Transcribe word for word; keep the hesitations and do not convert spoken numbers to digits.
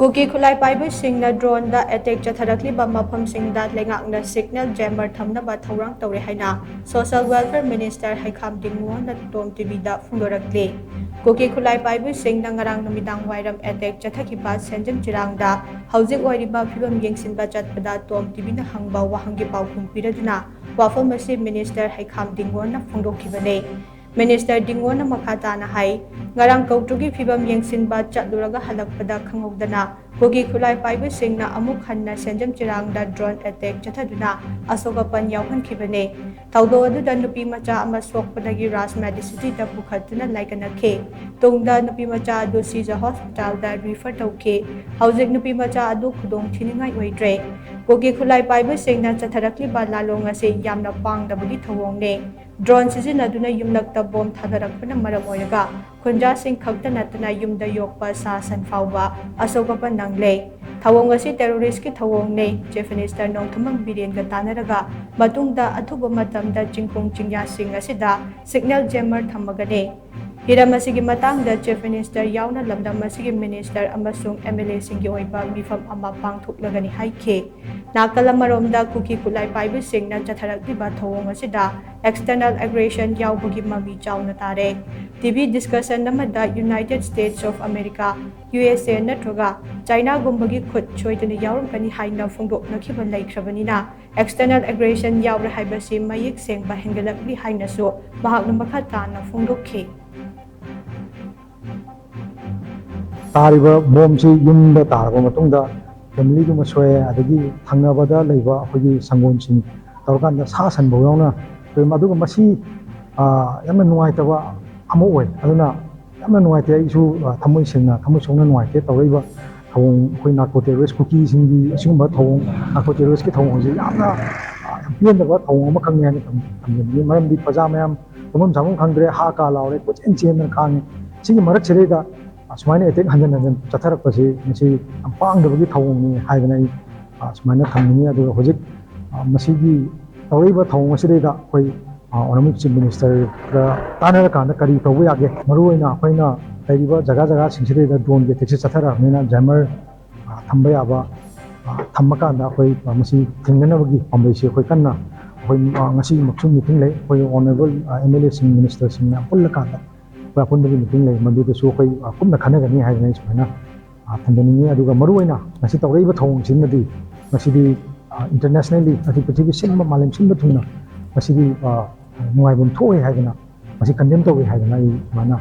ꯀꯨꯀꯤ ꯈꯨꯠꯂꯥꯏ ꯄꯥꯏꯕꯁꯤꯡꯅ ꯗ꯭ꯔꯣꯟꯗ ꯑꯦꯇꯦꯛ ꯆꯠꯊꯔꯛꯂꯤꯕ ꯃꯐꯝꯁꯤꯡꯗ ꯂꯩꯉꯥꯛꯅ ꯁꯤꯒꯅꯦꯜ ꯖꯦꯃꯔ ꯊꯝꯅꯕ ꯊꯧꯔꯥꯡ ꯇꯧꯔꯦ ꯍꯥꯏꯅ ꯁꯣꯁꯤꯌꯦꯜ ꯋꯦꯜꯐꯤꯌꯔ ꯃꯤꯅꯤꯁꯇꯔ ꯍꯩꯈꯥꯝ ꯗꯤꯡꯉꯣꯅ ꯇꯣꯝ ꯇꯤꯚꯤꯗ ꯐꯣꯡꯗꯣꯔꯛꯂꯤ꯫ ꯀꯨꯀꯤ ꯈꯨꯠꯂꯥꯏ ꯄꯥꯏꯕꯁꯤꯡꯅ ꯉꯔꯥꯡ ꯅꯨꯃꯤꯗꯥꯡ ꯋꯥꯏꯔꯝ ꯑꯦꯇꯦꯛ ꯆꯠꯊꯈꯤꯕ ꯁꯦꯟꯖꯝ ꯆꯤꯔꯥꯡꯗ ꯍꯧꯖꯤꯛ ꯑꯣꯏꯔꯤꯕ ꯐꯤꯕꯝ ꯌꯦꯡꯁꯤꯟꯕ ꯆꯠꯄꯗ ꯇꯣꯝ ꯇꯤꯚꯤꯅ ꯍꯪꯕ ꯋꯥꯍꯪꯒꯤ ꯄꯥꯎꯈꯨꯝ ꯄꯤꯔꯗꯨꯅ ꯋꯥꯐꯝ ꯑꯁꯤ ꯃꯤꯅꯤꯁꯇꯔ ꯍꯩꯈꯥꯝ ꯗꯤꯡꯉꯣꯅ ꯐꯣꯡꯗꯣꯛꯈꯤꯕꯅꯤ꯫ ꯃꯤꯅꯤꯁꯇꯔ ꯗꯤꯡꯉꯣꯅ ꯃꯈꯥ ꯇꯥꯅ ꯍꯥꯏ, ꯉꯔꯥꯡ ꯀꯧꯇ꯭ꯔꯨꯒꯤ ꯐꯤꯕꯝ ꯌꯦꯡꯁꯤꯟꯕ ꯆꯠꯂꯨꯔꯒ ꯍꯜꯂꯛꯄꯗ ꯈꯪꯍꯧꯗꯅ ꯀꯨꯀꯤ ꯈꯨꯠꯂꯥꯏ ꯄꯥꯏꯕꯁꯤꯡꯅ ꯑꯃꯨꯛ ꯍꯟꯅ ꯁꯦꯟꯖꯝ ꯆꯤꯔꯥꯡꯗ ꯗ꯭ꯔꯣꯟ ꯑꯦꯇꯦꯛ ꯆꯠꯊꯗꯨꯅ ꯑꯁꯣꯛ ꯑꯄꯟ ꯌꯥꯎꯍꯟꯈꯤꯕꯅꯤ꯫ ꯊꯧꯗꯣꯛ ꯑꯗꯨꯗ ꯅꯨꯄꯤ ꯃꯆꯥ ꯑꯃ ꯁꯣꯛꯄꯗꯒꯤ ꯔꯥꯖ ꯃꯦꯗꯤꯁꯤꯇꯤꯗ ꯄꯨꯈꯠꯇꯨꯅ ꯂꯥꯏꯀꯠꯅꯈꯤ꯫ ꯇꯨꯡꯗ ꯅꯨꯄꯤ ꯃꯆꯥ ꯑꯗꯨ ꯁꯤꯖ ꯍꯣꯁꯄꯤꯇꯥꯜꯗ ꯔꯤꯐꯔ ꯇꯧꯈꯤ꯫ ꯍꯧꯖꯤꯛ ꯅꯨꯄꯤ ꯃꯆꯥ ꯑꯗꯨ ꯈꯨꯗꯣꯡ ꯊꯤꯅꯤꯡꯉꯥꯏ ꯑꯣꯏꯗ꯭ꯔꯦ꯫ ꯀꯨꯀꯤ ꯈꯨꯠꯂꯥꯏ ꯄꯥꯏꯕꯁꯤꯡꯅ ꯆꯠꯊꯔꯛꯂꯤꯕ ꯂꯥꯂꯣꯡ ꯑꯁꯤ ꯌꯥꯝꯅ ꯄꯥꯡꯗꯕꯒꯤ ꯊꯧꯑꯣꯡꯅꯤ꯫ ꯗ꯭ꯔꯣꯟ ꯁꯤꯖꯤꯟꯅꯗꯨꯅ ꯌꯨꯝꯂꯛꯇ ꯕꯣꯝ ꯊꯥꯗꯔꯛꯄꯅ ꯃꯔꯝ ꯑꯣꯏꯔꯒ ꯈꯨꯟꯖꯥꯁꯤꯡ ꯈꯛꯇ ꯅꯠꯇꯅ ꯌꯨꯝꯗ ꯌꯣꯛꯄ ꯁꯥ ꯁꯟ ꯐꯥꯎꯕ ꯑꯁꯣꯛ ꯑꯄꯟ ꯅꯪꯂꯦ꯫ ꯊꯧꯑꯣꯡ ꯑꯁꯤ ꯇꯦꯔꯣꯔꯤꯁ꯭ꯠꯀꯤ ꯊꯧꯑꯣꯡꯅꯤ꯫ ꯆꯤꯐ ꯃꯤꯅꯤꯁꯇꯔ ꯅꯣꯡꯊꯣꯝꯕꯝ ꯕꯤꯔꯦꯟꯒ ꯇꯥꯟꯅꯔꯒ ꯃꯇꯨꯡꯗ ꯑꯊꯨꯕ ꯃꯇꯝꯗ ꯆꯤꯡꯈꯣꯡ ꯆꯤꯡꯌꯥꯁꯤꯡ ꯑꯁꯤꯗ ꯁꯤꯒꯅꯦꯜ ꯖꯦꯃꯔ ꯊꯝꯃꯒꯅꯤ꯫ ꯍꯤꯔꯝ ꯑꯁꯤꯒꯤ ꯃꯇꯥꯡꯗ ꯆꯤꯐ ꯃꯤꯅꯤꯁꯇꯔ ꯌꯥꯎꯅ ꯂꯝꯗꯝ ꯑꯁꯤꯒꯤ ꯃꯤꯅꯤꯁꯇꯔ ꯑꯃꯁꯨꯡ ꯑꯦꯝ ꯑꯦꯜ ꯑꯦꯁꯤꯡꯒꯤ ꯑꯣꯏꯕ ꯃꯤꯐꯝ ꯑꯃ ꯄꯥꯡꯊꯣꯛꯂꯒꯅꯤ ꯍꯥꯏꯈꯤ꯫ ꯅꯥꯀꯜ ꯑꯃꯔꯣꯝꯗ ꯀꯨꯀꯤ ꯈꯨꯠꯂꯥꯏ ꯄꯥꯏꯕꯁꯤꯡꯅ ꯆꯠꯊꯔꯛꯂꯤꯕ ꯊꯧꯑꯣꯡ ꯑꯁꯤꯗ ꯑꯦꯛꯁꯇꯔꯅꯦꯜ ꯑꯦꯒ꯭ꯔꯦꯁꯟ ꯌꯥꯎꯕꯒꯤ ꯃꯃꯤ ꯆꯥꯎꯅ ꯇꯥꯔꯦ꯫ ꯇꯤꯚꯤ ꯗꯤꯁꯀꯁꯟ ꯑꯃꯗ United States of America, U S A ꯅꯠꯇ꯭ꯔꯒ ꯆꯥꯏꯅꯥꯒꯨꯝꯕꯒꯤ ꯈꯨꯠ ꯁꯣꯏꯗꯅ ꯌꯥꯎꯔꯝꯒꯅꯤ ꯍꯥꯏꯅ ꯐꯣꯡꯗꯣꯛꯅꯈꯤꯕ ꯂꯩꯈ꯭ꯔꯕꯅꯤꯅ, ꯑꯦꯛꯁꯇꯔꯅꯦꯜ ꯑꯦꯒ꯭ꯔꯦꯁꯟ ꯌꯥꯎꯔꯦ ꯍꯥꯏꯕꯁꯤ ꯃꯌꯦꯛ ꯁꯦꯡꯕ ꯍꯦꯟꯒꯠꯂꯛꯂꯤ ꯍꯥꯏꯅꯁꯨ ꯃꯍꯥꯛꯅ ꯃꯈꯥ ꯇꯥꯅ ꯐꯣꯡꯗꯣꯛꯈꯤ꯫ ꯇꯥꯔꯤꯕ ꯕꯣꯝꯁꯤ ꯌꯨꯝꯗ ꯇꯥꯔꯕ ꯃꯇꯨꯡꯗ ꯐꯦꯃꯤꯂꯤꯗꯨꯃ ꯁꯣꯛꯑꯦ, ꯑꯗꯒꯤ ꯊꯪꯅꯕꯗ ꯂꯩꯕ ꯑꯩꯈꯣꯏꯒꯤ ꯁꯪꯒꯣꯝꯁꯤꯡ ꯇꯧꯔꯀꯥꯟꯗ ꯁꯥ ꯁꯟꯐꯧ ꯌꯥꯎꯅ ꯊꯣꯛꯑꯦ꯫ ꯑꯗꯨꯒ ꯃꯁꯤ, ꯑ, ꯌꯥꯝꯅ ꯅꯨꯡꯉꯥꯏꯇꯕ ꯑꯃ ꯑꯣꯏ꯫ ꯑꯗꯨꯅ ꯌꯥꯝꯅ ꯅꯨꯡꯉꯥꯏꯇꯦ꯫ ꯑꯩꯁꯨ, ꯑ, ꯊꯃꯣꯏ ꯁꯦꯡꯅ, ꯊꯃꯣꯏ ꯁꯣꯛꯅ ꯅꯨꯡꯉꯥꯏꯇꯦ꯫ ꯇꯧꯔꯛꯏꯕ ꯊꯧꯑꯣꯡ, ꯑꯩꯈꯣꯏ ꯅꯥꯔꯀꯣ ꯇꯦꯔꯣꯔꯤꯁ꯭ꯠ ꯀꯨꯀꯤꯁꯤꯡꯒꯤ ꯑꯁꯤꯒꯨꯝꯕ ꯊꯧꯑꯣꯡ, ꯅꯥꯔꯀꯣ ꯇꯦꯔꯣꯔꯤꯁ꯭ꯠꯀꯤ ꯊꯧꯑꯣꯡꯁꯦ ꯌꯥꯝꯅ, ꯑ, ꯌꯥꯝ ꯄꯦꯟꯗꯕ ꯊꯧꯑꯣꯡ ꯑꯃꯈꯛꯅꯤ ꯍꯥꯏꯅ ꯊꯝ-, ꯊꯝꯖꯅꯤꯡꯉꯤ꯫ ꯃꯔꯝꯗꯤ ꯄ꯭ꯔꯖꯥ ꯃꯌꯥꯝ ꯇꯨꯝꯐꯝ ꯆꯥꯐꯝ ꯈꯪꯗ꯭ꯔꯦ, ꯍꯥ ꯀꯥ ꯂꯥꯎꯔꯦ, ꯀꯣꯏꯆꯦꯟ ꯆꯦꯟꯗꯅ ꯈꯥꯡꯉꯤ꯫ ꯁꯤꯒꯤ ꯃꯔꯛꯁꯤꯗꯩꯗ, ꯑ, ꯁꯨꯃꯥꯏꯅ ꯑꯦꯇꯦꯛ ꯍꯟꯖꯤꯟ ꯍꯟꯖꯤꯟ ꯆꯠꯊꯔꯛꯄꯁꯤ ꯃꯁꯤ ꯌꯥꯝ ꯄꯥꯡꯗꯕꯒꯤ ꯊꯧꯑꯣꯡꯅꯤ ꯍꯥꯏꯗꯅ ꯑꯩ, ꯑ, ꯁꯨꯃꯥꯏꯅ ꯊꯝꯅꯤꯡꯉꯤ꯫ ꯑꯗꯨꯒ ꯍꯧꯖꯤꯛ, ꯑ, ꯃꯁꯤꯒꯤ ꯇꯧꯔꯛꯏꯕ ꯊꯧꯑꯣꯡ ꯑꯁꯤꯗꯩꯗ ꯑꯩꯈꯣꯏ, ꯑ, ꯑꯣꯅꯔꯦꯕꯜ ꯆꯤꯐ ꯃꯤꯅꯤꯁꯇꯔꯒ ꯇꯥꯟꯅꯔꯀꯥꯟꯗ ꯀꯔꯤ ꯇꯧꯕ ꯌꯥꯒꯦ? ꯃꯔꯨꯑꯣꯏꯅ ꯑꯩꯈꯣꯏꯅ ꯂꯩꯔꯤꯕ ꯖꯒꯥ ꯖꯒꯥꯁꯤꯡꯁꯤꯗꯩꯗ drone ꯒꯤ attack ꯁꯦ ꯆꯠꯊꯔꯛꯑꯕꯅꯤꯅ jammer, ꯑ, ꯊꯝꯕ ꯌꯥꯕ, ꯑ, ꯊꯝꯕ ꯀꯥꯟꯗ ꯑꯩꯈꯣꯏ, ꯑ, ꯃꯁꯤ ꯊꯤꯡꯅꯅꯕꯒꯤ ꯄꯥꯝꯕꯩꯁꯤ ꯑꯩꯈꯣꯏ ꯀꯟꯅ ꯑꯩꯈꯣꯏ, ꯑ, ꯉꯁꯤꯃꯛꯁꯨ meeting ꯂꯩ꯫ ꯑꯩꯈꯣꯏ honourable, ꯑ, M L A ꯁꯤꯡ, minister ꯁꯤꯡ ꯃꯌꯥꯝ ꯄꯨꯜꯂꯀꯥꯟꯗ ꯑꯩꯈꯣꯏ ꯑꯄꯨꯟꯕꯒꯤ meeting ꯂꯩ꯫ ꯃꯗꯨꯗꯁꯨ ꯑꯩꯈꯣꯏ, ꯑ, ꯀꯨꯞꯅ ꯈꯟꯅꯒꯅꯤ ꯍꯥꯏꯗꯅ ꯑꯩ ꯁꯨꯃꯥꯏꯅ, ꯑ, ꯊꯝꯖꯅꯤꯡꯉꯤ꯫ ꯑꯗꯨꯒ ꯃꯔꯨꯑꯣꯏꯅ ꯉꯁꯤ ꯇꯧꯔꯛꯏꯕ ꯊꯧꯑꯣꯡꯁꯤꯃꯗꯤ ꯉꯁꯤꯗꯤ, ꯑ, internationally, ꯍꯥꯏꯗꯤ ꯄ꯭ꯔꯤꯊꯤꯕꯤ ꯁꯤꯟꯕ, ꯃꯥꯂꯦꯝ ꯁꯤꯟꯕ ꯊꯨꯡꯅ ꯉꯁꯤꯗꯤ, ꯑ, ꯅꯨꯡꯉꯥꯏꯐꯝ ꯊꯣꯛꯑꯣꯏ ꯍꯥꯏꯗꯅ, ꯃꯁꯤ condemn ꯇꯧꯏ ꯍꯥꯏꯗꯅ ꯑꯩ ꯁꯨꯃꯥꯏꯅ